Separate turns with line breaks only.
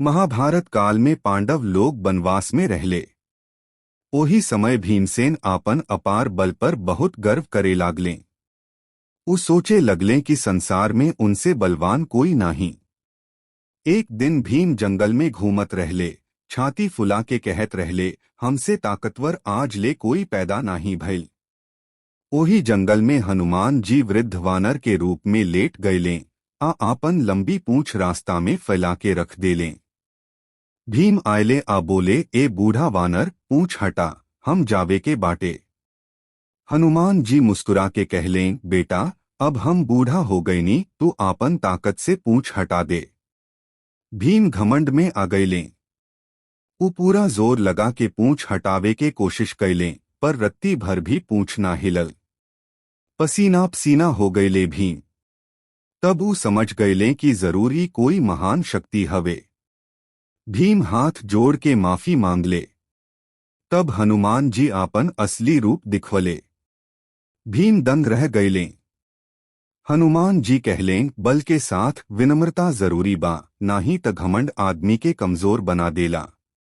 महाभारत काल में पांडव लोग वनवास में रहले। ओही समय भीमसेन आपन अपार बल पर बहुत गर्व करे लागले। उ सोचे लगले कि संसार में उनसे बलवान कोई नाही। एक दिन भीम जंगल में घूमत रहले, छाती फुला के कहत रहले, हमसे ताकतवर आज ले कोई पैदा नाही भइल। ओही जंगल में हनुमान जी वृद्ध वानर के रूप में लेट गईलें आ आपन लंबी पूंछ रास्ता में फैला के रख देलें। भीम आयले आ बोले, ए बूढ़ा वानर, पूंछ हटा, हम जावे के बाटे। हनुमान जी मुस्कुरा के कहलें, बेटा अब हम बूढ़ा हो गईनी, तू आपन ताकत से पूंछ हटा दे। भीम घमंड में आ गईलें। उ पूरा जोर लगा के पूंछ हटावे के कोशिश कैलें, पर रत्ती भर भी पूंछ ना हिलल। पसीना पसीना हो गईले भीम। तब उ समझ गईले कि जरूरी कोई महान शक्ति हवे। भीम हाथ जोड़ के माफी मांग ले। तब हनुमान जी आपन असली रूप दिखवले। भीम दंग रह गईलें। हनुमान जी कहलें, बल के साथ विनम्रता जरूरी बा, नाही त घमंड आदमी के कमजोर बना देला।